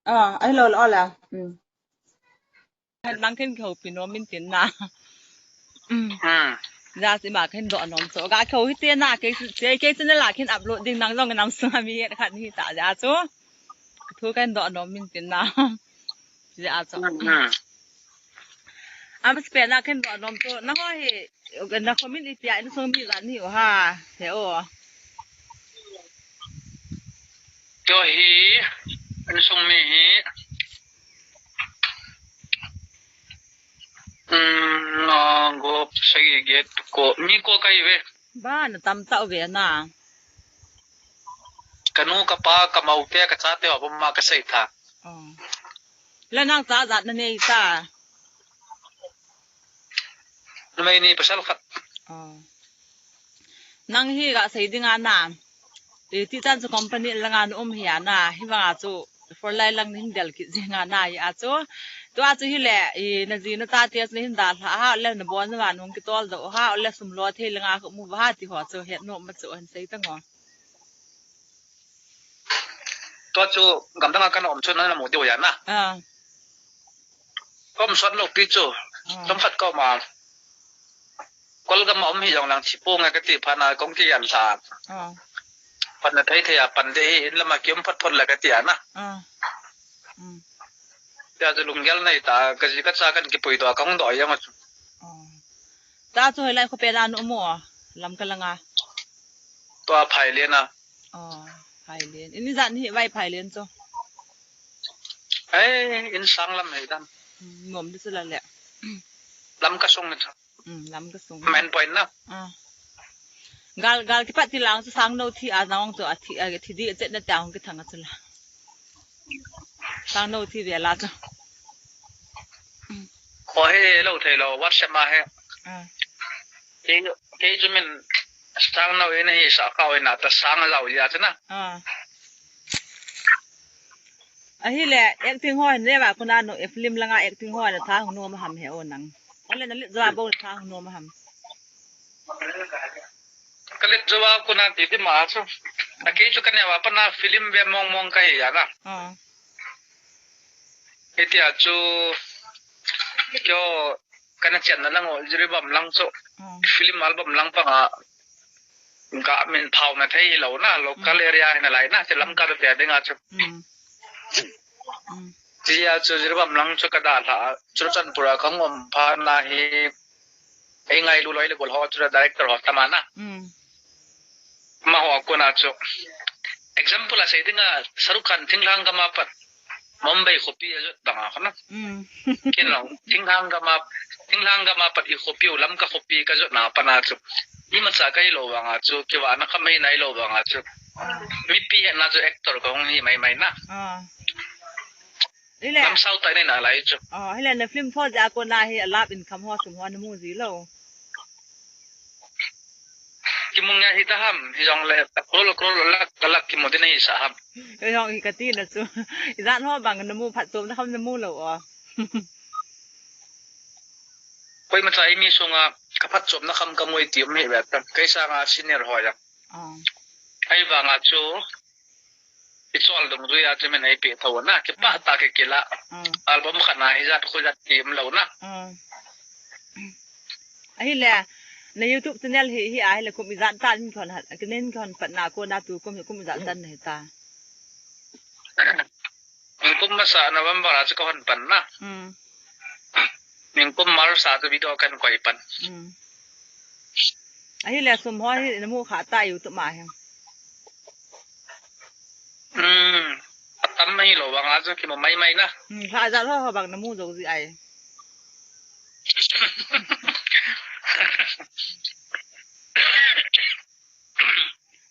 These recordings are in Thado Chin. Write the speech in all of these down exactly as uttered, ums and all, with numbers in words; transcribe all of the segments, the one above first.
Ah, ai lo lo la. Hmm. Nang khen kihoupi nom in tin na. Hmm. Hmm. Ja si ma khen doh nom so. Ga kihou hite na, kei si, kei, kei si na la khen upload ding nang jong nam sunga mi khat hi ta ja chu. Thu khen doh nom in tin na. Ja chu. Hmm, hmm. Am si pe na khen doh nom so. Na ho hi, na comment i pia in sung mi jan hi o ha. He o. Keiho hi, insung mi hi, um, no, gup, sagi, get, ko, mi ko kahi ve. Ba, na tam tah uve na. Ka nu, ka pa, ka mou te, ka chate, ho pum a ka sei tha. Oh. Le nang cha ijat na nei ta? Numei ni pasal khat. Oh. Nang hi ga sei ding a na. E, ti chan chu company langa na um hi a na. Hi vanga chu four lai lang na hin del kit jing a na hi a chu. Tua chu hi le, e, na ji na cha te chu na hin dalha ha, le na bon na van hung kitol doh ha, le sum lo thei langa ka mu ba ha ti ho chu het nom ma chu hin sei ta ngo. Tua chu gamdang a kana um chu nang na mu diu ahi na. Ah. Ka um sot lou pi chu. Ah. Chom khat ka um a. Kol gam a um hi jong lang thi pong a kati phat na kong kigen lha. Ah. Pan na thei thei a pan de hi in lam a ki um phot phot le kati a na. Ah. Mm. Tia chu lunggel nei ta, ka ji ka cha kan kipui doh a ka hung doh jeng a chu. Oh. Ta chu hoilai kho pen a na um o, Lamka langa? Tua Phailen a. Oh, Phailen. In ijat hi vai Phailen chu? Ei, in sang lam hi dan. Hmm, nom di chu la le. Lamka sung ni chu. Hmm, Lamka sung. Main point na. Ah. Gal, gal kipat ti lang chu sang no thi a nang chu a thi, a thi di chet na ta hung kithang a chu la. Sang no thi ve la chu. Ko he lo thei lo, WhatsApp ma he. Ah. Kei, kei chu min sang no in hi sa kau in a ta sang a lau ya chu na. Ah. Ahile, acting ho hin le va kona no, e film langa acting ho na tha hung nom ham he o nang. Ole na lit jo a bo tha hung nom ham. Ka lit jo a kona ti ti ma chu. A kei chu ka ne va pa na film ve mong mong ka hi ya na. Ah. Hitia chu kyo kana chen na lang o, Jiribam lang chu. Ah. Film album lang panga. Ga min phau na thei hi lo na, local area hi na lai na, ti Lamka te ding a chu. Mm. Mm. Tia chu Jiribam lang chu ka dalha, Churachandpur a ka hung um phat na hi, ei ngailu loi le gol ho chu director ho tam a na. Mm. Amaho a kona chu. Example a sei ding a, Shahrukh Khan thinglhang gam a pat Mumbai khopi a jot bang a kona. Mm. Ken long, thinglhang gam a, thinglhang gam a pat i khopi u Lamka khopi ka jot na pat na chu. Imacha ka hi lo vang a chu, kivahna kha mai na hi lo vang a chu. Ah. Mipi hetna chu actor ka hung hi mai mai na. Ah. Hile. Lam sao tai nei na lai chu. Ah, hile na film tho ja kona hi a lap income ho sum ho na mu ji lo. Kimu nge hi ta ham, hi jong le, crore, crore, lakh, lakh kimu din hi sa ham. Hi jong hi ka ti na chu. Ijat ho bang na mu phatchomna kham na mu lo o. Koima cha i mi sunga ka phatchomna kham ka mu i ti um hi ve ta. Kei sanga senior ho ya. Ah. Ahivanga chu, i chol dungjui a chu min ei pe tho na, kipah ta kikila. Mm. Album khat na hi jat khu jat ti um lo na. Mm. Ahile, na YouTube channel hi, hi ahile kum ijat tan min khon hat, kinen khon pat na kona tu kum hi kum ijat tan na hi ta. Min kum masa November a chu ka hon pan na. Mm. Min kum March a chu video kan koi pan. Mm. Ahile sum ho hi na mu kha ta YouTube ma hi. Hmm. Atam mai lo vang a chu kimu mai mai na. Hmm, lha jat ho ho bang na mu jo ji ai.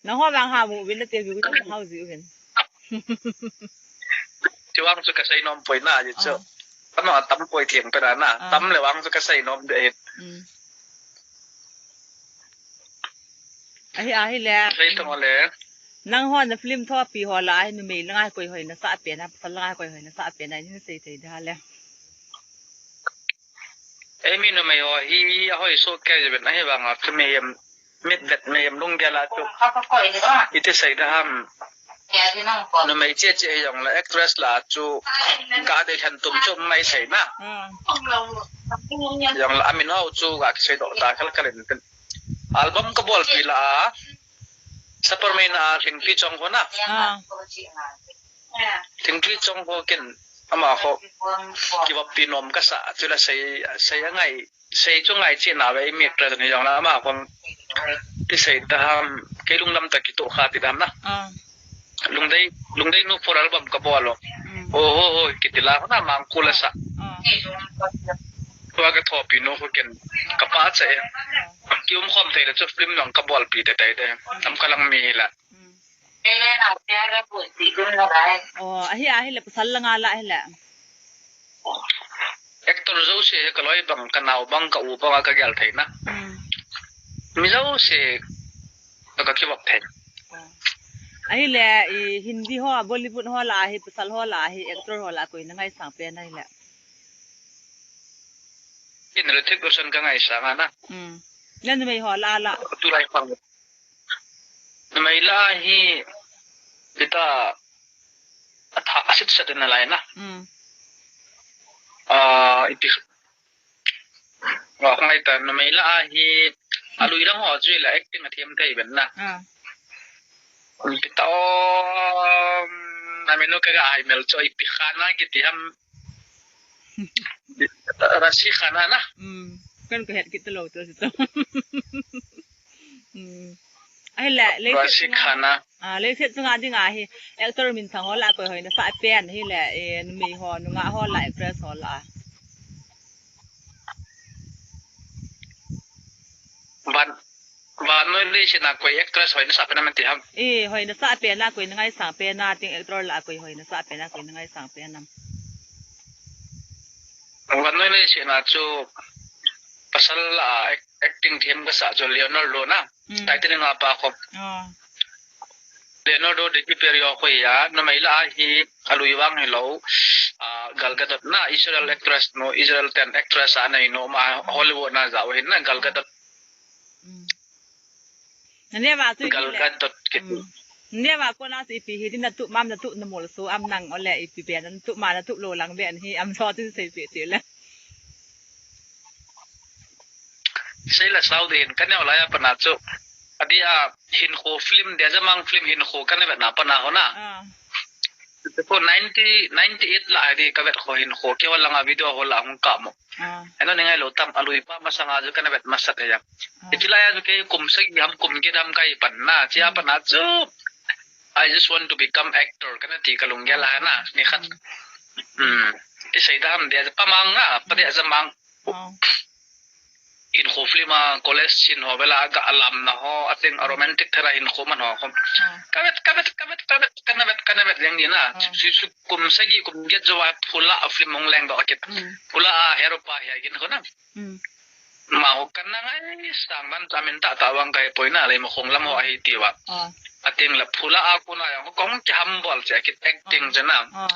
Na ho vang ha mu vin na te view na hao ji vin. Chu vang chu ka sei nom poi na ji chu. Ah. Ka ma tam poi thiang pe na na. Ah. Tam le vang chu ka sei nom de. Hmm. Ahi, ahile. Sei tong le. Nang ho na film thopi ho la, ahi numei langa koi hoi na sa pen a, pasal langa koi hoi na sa pen a, ni sei thei da le. Ei mi numei ho hi, a hoi so ke je ben, ahivanga chu mihem, mit vet mihem lunggel a chu. Iti sei da ham. Numei che che jong le actress la chu ga dei lhen tum chu mai sei na. Jong le amin ho chu ga kisei doh ta khel khel in tin. Album ka bol pi la a. Saparmeina a Lhingpi Chong ho na. Lhingpi Chong ho ken ama ho kivop pi nom ka sa chu la sei sei a ngai sei chu ngai chi na ve mi president jong la ama ho ti sei ta ham kei lunglam ta kitoh kha ti dam na. Lungdei, Lungdei nu for album ka bol o. O ho ho kiti la na mang kula sa. Tua ka thopi nu ho ken ka pa che. Ki um khom thei le chu film jong ka bol pi te tai te. Tam ka lang mi hi la. Oh, ahi ahi le pasal la nga la ahi le. Actor jouse ka loi bang ka nau bang ka u bang ka gel thei na. Mi jouse ka kivop thei. Ahi le i Hindi ho, Bollywood ho la ahi, pasal ho la ahi, actor ho la koi na ngaisang pen ahi le. In Hrithik Roshan ka ngaisang ana. Len mei ho la la. Tulai pang. Numei la hi kita atha asit sat na lai na. Ah, iti. Wa ngai ta numei la hi alui lang ho chu la acting a thiam thei ben na. Iti ta o. Aminu ka ga hai mel cho ipi khana kiti ham. Rasi khana na. Kan ka het kit lo to si to. Ahi le le Rasi khana. Ah, le set chunga dinga hi actor min thang ho la koi hoina sa pen hi le e numei ho nunga ho la actress ho la. Van Vannoi le sena koi actress hoina sa pen am ti ham. E hoina sa pen a koi na ngaisang pen a ting actor la koi hoina sa pen a koi na ngaisang pen am. Vannoi le sena chu pasal la acting thiam ka sa chu Leonardo na. Title nga pa khop. Leonardo DiCaprio koi a numei la hi alui vang hi lo. Gal Gadot na Israel actress no Israel ten actress a nei no ma Hollywood na ja hin na Gal Gadot. Neva tu Gal Gadot kiti. Neva ko na si pi hi din na tu mam na tu na mol so am nang ole ipi be na tu ma na tu lo lang be an hi am so tu sei pi ti le. Sei la sau din ka neo la ya pana chu. Adi a hin kho film de jamang film hin kho ka ne na pana ho na. Ko ninety, ninety eight la adi ka vet kho hin kho ke wala nga video ho la hung ka mo. Eno ni ngai lo tam alui pa masanga ju ka ne vet masat ya. Iti la ya ju ke kum sagi ham kum ke dam kai pan na chia pana chu. I just want to become actor ka na ti ka lung gel ha na ni khat. Ti sei da ham de pa mang na pa de jamang. Hin kho film a college sin ho vela ga alam na ho ating a romantic thera hin kho man ho khom. Kavet kavet kavet kavet kanavet kanavet leng ni na. Su su kum sagi kum get jo wa phula a film hong leng do akit. Phula a hero pa hi agin ho na. Ma ho kan na ngai sang ban ta min ta ta wang kai poi na le ma khong lam ho ahi ti wa. Ating la phula a kuna ya ho kong ki hambol che akit acting je na.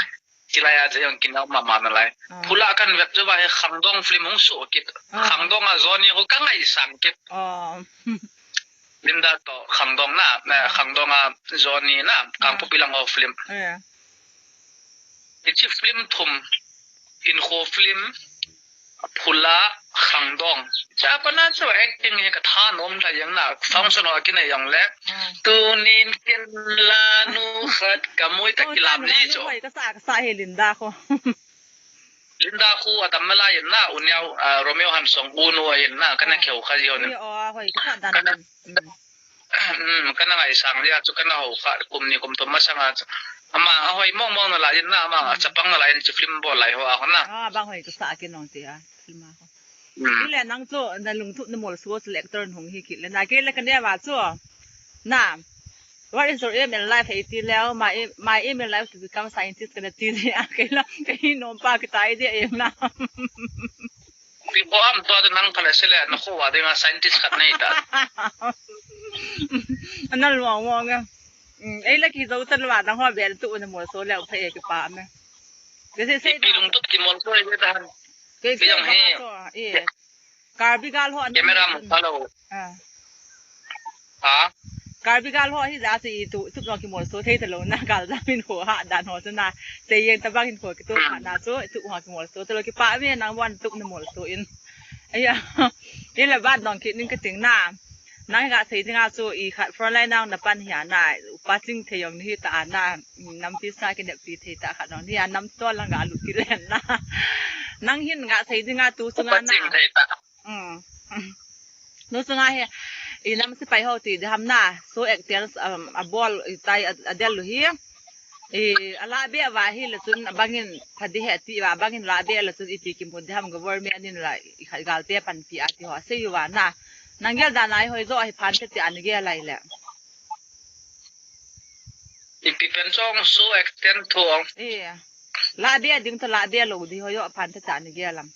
Kilaya je yong kinau mama na lai. Phula kan vet jo ba he Khangdong film hung so kit. Khangdong a Johnny ho ka ngai sang kit. Linda to Khangdong na, na Khangdong a Johnny na, Kangpokpi lang ho film. Ichi film thum, hin kho film, Phula, Khangdong. Cha pana chu acting hi ka tha nom la yang na, function ho kine yang le. Tunin kin la nu khat ka mui ta kilam ji chu. Ka sa ka sa he Linda ko. Linda khu a tam la yin na, unyau, ah, Romeo Han Song U nu a yin na, kana kheu kha ji ho ni. Kana, mm, kana ngai sang ji a chu kana ho kha, kum ni kum thum masanga chu. Ama a hoi mong mong na la yin na, ama a chapang na la yin chu film bol lai ho a ho na. Ah, bang hoi ka sa ki nong ti a, film a ho. Ile nang chu, na lungthu na mol su chu lecture hung hi ki le na ke le ka ne wa chu. Na. What is your aim in life? Hei ti leo, my aim, my aim in life to become scientist kana ti le a kei la, kei nom pa kita idea em na. Pi ko am to nang phala sele na kho wa de nga scientist khat nei ta. Ana luang luang a. Mm, ei la ki zo ta lua dang ho bel tu na mol so leo phe ki pa me. Ke se se. Pi lungtut ki mol so le ta. Ke se. Karbi gal ho. Camera mo palo. Ah. Ha? Karbi gal ho hi ja chu i tu, tup no kimolso thei talou na, gal jam in ho ha dan ho chu na. Sei jeng tabang in ho kitu ha na chu, tup ho kimolso talou, kipa me nang wan tup na molso in. Aya, i la bat dong kit ning ka ting na. Nang ga sei dinga chu i khat front line nang na pan hi a na, upa ching thei jong ni hi ta a na, nampi sa kineppi thei ta khat jong ni a, nam to lang ga lut kit len na. Nang hin ga sei dinga tu sunga na. Upa ching thei ta. Mm. Nu sunga hi, i nam sepai ho ti diham na, so actors, um, a bol, i tai a, a del lu hi. I, a la be va hi le chun, a bangin pha di he ti va, a bangin la be le chun, ipi kimu diham government in la, i khat gal te pan pi a ti ho, sei va na. Nang gel dan ai hoi jo hi phan te ti an gel lai le. Ipi pen chong so extend thu ong. E. La be ding to la be lo di ho jo phan te ti an gel lam.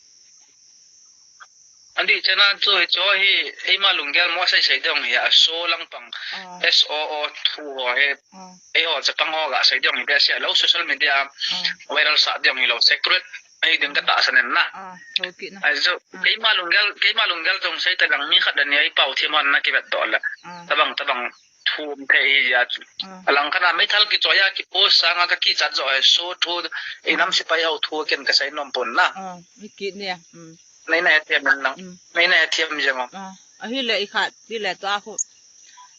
Andi chana chu hi cho hi eima lunggel mo sai sai dong hi a so lang pang. Ah. S O O thu ho he. Ah. Ei ho cha pang ho ga sai dong hi be sia lo social media. Ah. Viral sa dong hi lo secret. Ei ding ka ta sanen na. Ah, ho ki na. Ai chu keima lunggel, keima lunggel jong sai ta lang mi khat dan ni ei pau thiam hon na ki vet do la. Ah. Tabang, tabang. Thu um thei hi a chu. Ah. Alang kana meithal kichoi a kipost sanga ka kichat jo he so thu i nam sepai ho thu ken ka sei nom pon na. Ah, mi ki ne. Mm. Nei na hethiam in lang. Mm. Nei na hethiam jeng o. Ah, ahile i khat, ti le to a khu.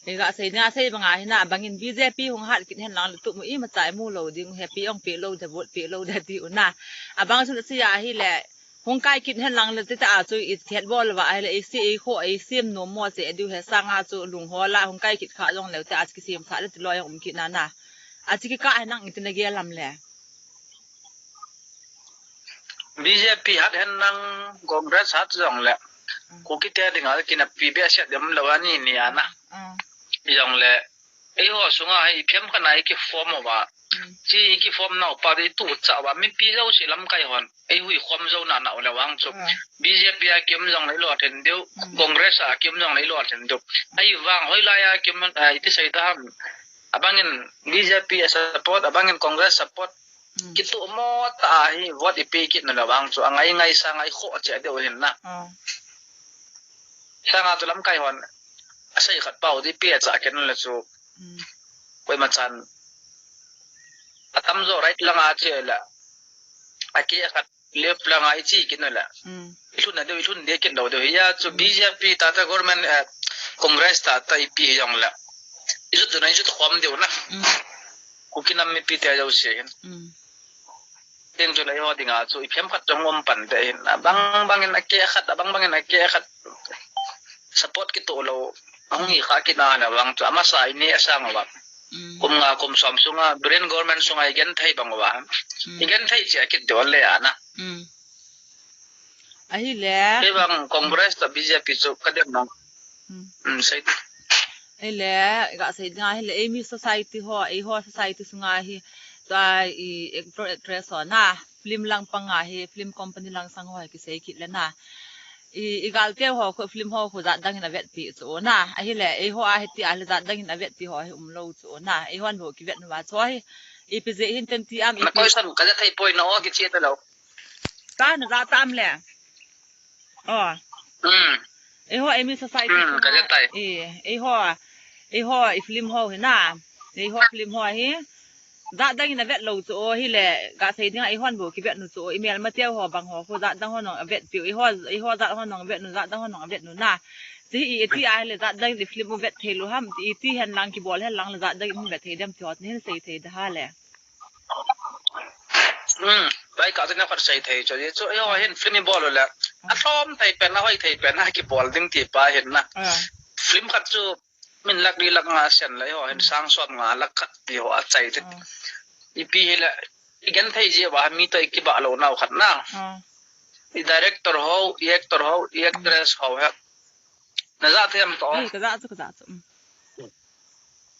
I ga sei na sei banga hi na, bangin B J P hung hat kit hen lang le tu mu i ma chai mu lo ding, he pi ong pi lo de, vote pi lo de ti u na. Abang sun sei a hile, hung kai kit hen lang le ti ta a chu i thiat bol va hile, i si i kho, i sim no mo che diu he sanga chu lung ho la, hung kai kit kha jong le ti a chu kisim sa le ti lo jong um kit na na. A chu ki ka he nang i ti na ge lam le. B J P hat hen nang Congress hat jong le. Mm. Kuki te dinga kinapi be sia dem lo ani ni ana. Mm. Jong le. Ei ho sunga hi phiam kana i ki form o va. Mm. Chi i ki form nau pa di tu cha va mi pi jo si lam kai hon. Ei hui khom jo na nau le vang chu. Mm. B J P a kim jong le lo then deu. Mm. Congress a kim jong le lo then deu. Ei vang hoi lai a kim, eh, i ti sei ta ham. Abangin B J P a support, abangin Congress support. Mm. Kitu mo ta hi vote i pe kit na le vang chu. A ngai ngai sa ngai kho che deu hin na. Mm. Sanga chu lamkai hon. A sei khat pau di pe cha ken le chu. Mm. Koima chan. A tam jo right langa che la. A ke khat left langa i chi kin la. Mm. I lhun na deu, i lhun de kin deu deu. Hi a chu B J P ta ta government, eh, Congress ta ta i pi hi jong la. I jut na, i jut khom deu na. Mm. Kuki nam mipi te jo se hin. Mm. Teng chu lei ho dinga chu i phiam khat chong um pan te hin. A bang bang in a ke khat, a bang bang in a ke khat. Support kitu lo. Ahung hi kha kina na vang chu amasa i ni asang vang. Mm. Kum nga kum som sunga, Biren government sunga i gen thei bang vang. Mm. I gen thei chi a kit deu le ana. Mm. Ahile. Kei vang Congress ta B J P chu ka dem nang. Mm. Mm, sei. Ahile, ga sei dinga ahile, ei mi society ho, ei ho society sunga hi, tua i actor actress ho na, film lang panga hi, film company lang sang ho hi kisei kit le na. I, i galte ho khu, film ho khu jat dang in a vetpi chu na. Ahile, ei ho a hiti a le jat dang in a vetpi ho hi um lo chu na. Ei hon bo kivet nu va chu hi. Ipi je hin ten ti am, na ipi. Question ka ja thei poi na o kichi ta lo. Ta na ja tam le. Oh. Mm. Ei ho, ei mi society. Mm, ka ja tai. Eh, ei ho, ei ho, i film ho hi na. Ei ho film ho hi. Jat dang in a vet lo chu o hi le, ga sei dinga i hon bo kivet nu chu o, i mel ma teu ho bang ho, ho jat dang ho nong a vetpiu, i ho, i ho jat ho nong vet nu, jat dang ho nong a vet nu na. Chi i, i ti a hi le jat dang in i film u vet thei lo ham, i ti hen lang kibol hen lang le jat dang in vet thei dem ti ho, ni hin sei thei da ha le. Hmm, bai ka tin a khat sei thei chu, i chu, i ho hin film i bol u le. A hlom thei pen, a hoi thei pen, a kibol ding ti pa hin na. Ah. Film khat chu, min lak li lak nga sen le ho, hin sang som nga lak khat ti ho a chai te. Ah. Ipi hi le, i gen thei je va mi to i kiba lo nau khat na. Ah. I director ho, i actor ho, i actress ho he. Na ja them to. Ei, ka ja chu, ka ja chu. Mm.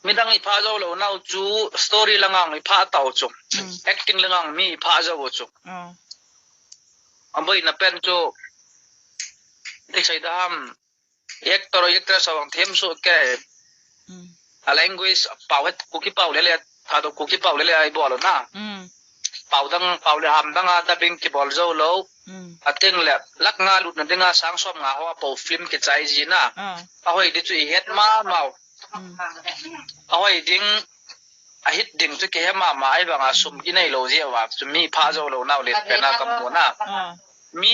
Midang i pha jo lo nau chu, story langa i pha tau chu. Mm. Acting langa mi i pha jo chu. Ah. A boina pen chu, ti sei da ham. Actor, actress ho ang them su ke. Mm. A language, a pau het, Kuki pau le le, Thadou Kuki pau le le a i bol na. Mm. Pau dang, pau le ham dang a dubbing kibol jo lo. Mm. A teng le, lak nga lut na dinga sang som nga ho a po film kichai ji na. Ah. A hoi di chu i het ma mau. Ahoi ding, ahit ding chu kihe mama, ahivanga sum kinei lou jeh uva chu mi pha jou lou nau len pen a kamu na. Mi,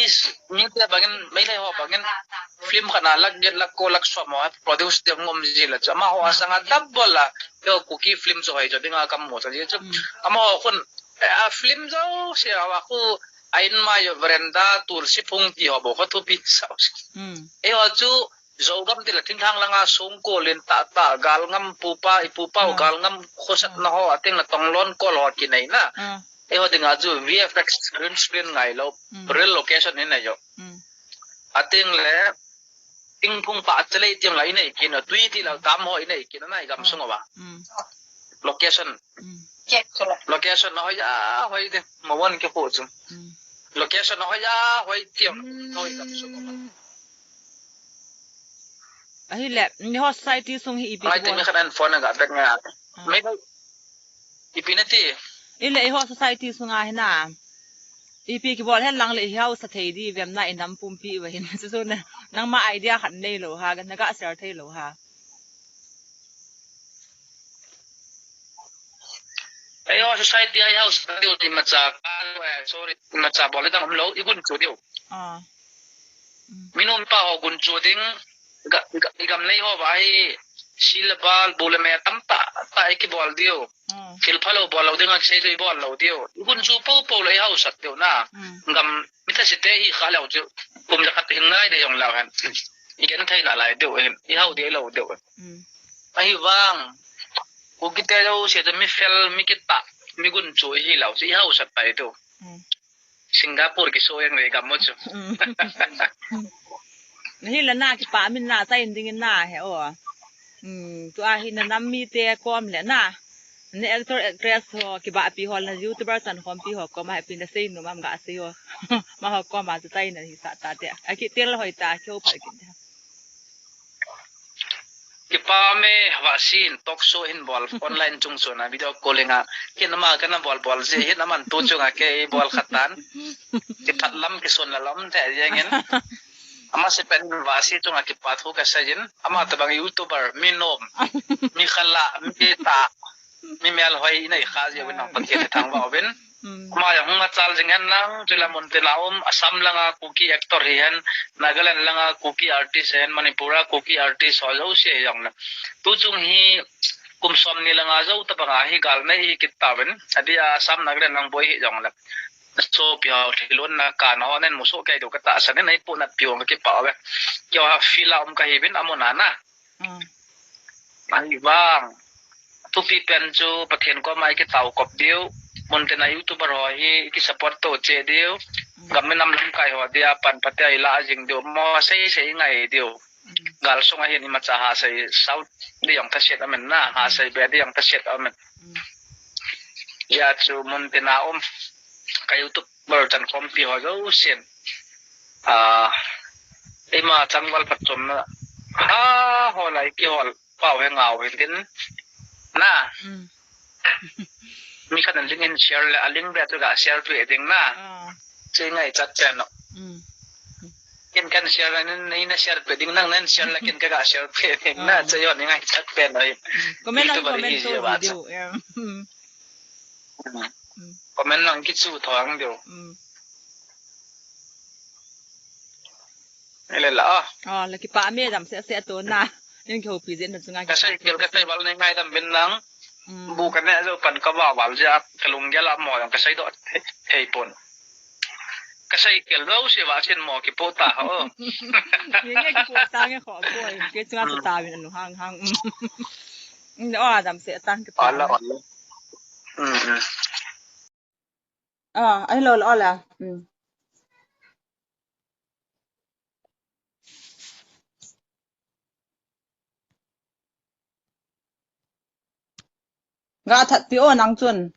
mite bangin, Meitei ho bangin film khat na lakh get, lakh ko, lakh som ho produce ding um ji la chu, amaho asanga double a, eiho Kuki film chu hoi jo dinga kamu chu ji chu. Amaho khun, eh, a film jouse a khu, a in mai veranda, tulsi phung ti ho bou kha thupi sau. Eiho chu Zogam ti la thinglhang langa songkol in tah tah, galngam pupa, i pupa u galngam khosatna ho, ateng la tonglon kol ho kinei na. Eiho dinga chu V F X, green screen ngai lou, real location in nei jo. Ateng le, thingphung pah chalei tiang la inei kin, tui ti la dam ho inei kin, na i gam sung uva. Location. Location ahoi a, hoi de, mo wan ke ko chu. Location ahoi a, hoi tiang, hoi gam sung uva. Ahile, neiho society sung hi ipi kibol? Ngai te mi khat an phone ga bek nga. Mei, ipi nati? Ile eiho society sunga hi na. Ipi kibol hen lang le hi hausa thei di vem na inam pumpi va hin. Chu chu na, nangma idea khat nei lou ha, na ga share thei lou ha. Eiho society a hi hausa thei di imacha, eh, sorry, imacha bol dang um lou, i gunchu diu. Minu mipa ho gunchu ding, ga, ga, i gam nei ho va hi, sil le bal, bu le me tam tah, tah i kibol diu. Thil phalou bol lou ding a kisei chu i bol lou diu. I gunchu popo le i hausat diu na. Gam mi thase te hi kha lou chu. Kum jakhat hing nai de jong lou hen. I genthei nalai diu hin. I hau de lou diu. Ahivang. Kuki te jouse chu mi fel, mi kitah, mi gunchu i hi lou chu. I hausat pai diu. Singapore kiso jeng le gam mo chu. Nahi la na kipa min na chai ding in na he o. Tua hi na nam mite kom le na. Na actor actress ho kibahpi ho na YouTuber chan khompi ho kom a ipi na sei nom am ga sei o. Amaho kom a chu chai na hi sa ta te. Akitel hoi ta, keu pha kin ta. Kipa me, vasin talk show hin bol online chung chun a video calling a. Kin ama kana bol bol ji hin aman tu chung a kei bol khatan. Kiphat lam kisun la lam te jeng in. Ama se pen vasi chung a kipa thu kasei jin. Ama tabang YouTuber mi nom, mi khala, mi ta, mi melhoi inei kha ji uvin nang Pathen thangvah uvin. Ama jong hung machal jing hen lang, chule mun tina um, Assam langa Kuki actor hi hen, Nagaland langa Kuki artist hi hen, Manipur a Kuki artist ho jouse hi jong le. Tu chung hi kum som ni langa jou tabang a hi gal nei hi kit tauvin, adeh a Assam Nagaland lang boi hi jong le. Sopi ho thilon na ka na ho nen muso kei diu ka tahsan in, ei pu nat piu ka kipah uve. Kei ho field a um kahiuvin amun a na. Ahivang. Thupi pen chu Pathen koma i kitao kop diu. Mun tina YouTuber ho hi i kisupport to che diu. Gam minam lamkai ho dia pan phatea i la jing diu. Mo sei sei i ngai diu. Gal sunga hin imacha ha sei sau di jong thasiet amen na. Ha sei be di jong thasiet amen. Hia chu mun tina um. Ka YouTube Bar chan khompi ho jousen. Ah, eima changval phatchomna. Ha, ho lai kihol pau hi ngau hin tin. Na. Mi khat in link in share le, a link be chu ga share pe ding na. Che ngaichat pen o. Ken kan share le, nin, nin na share pe ding, nang nan share le, ken ka ga share pe ding na. Che yo ni ngaichat pen o. Comment lang, comment to video. Comment lang kichu thang diu. Ele la. Ah, la kipa me dam se se to na. Nin kihoupi jeng na chunga. Ka sei kel ka sei val nei ngaidam bin nang. Bu ka ne jo pan ka va val ja ka lunggel a mo jong ka sei doh thei pon. Ka sei kel jouse vasin mo kipo ta ho. Ye ye kipo ta nge kho po. Ke chunga ta ta vin anu hang hang. Inde o adam se tang kipa. Ala ala. Ah, ai lo lo la. Ga that pi o nang chun.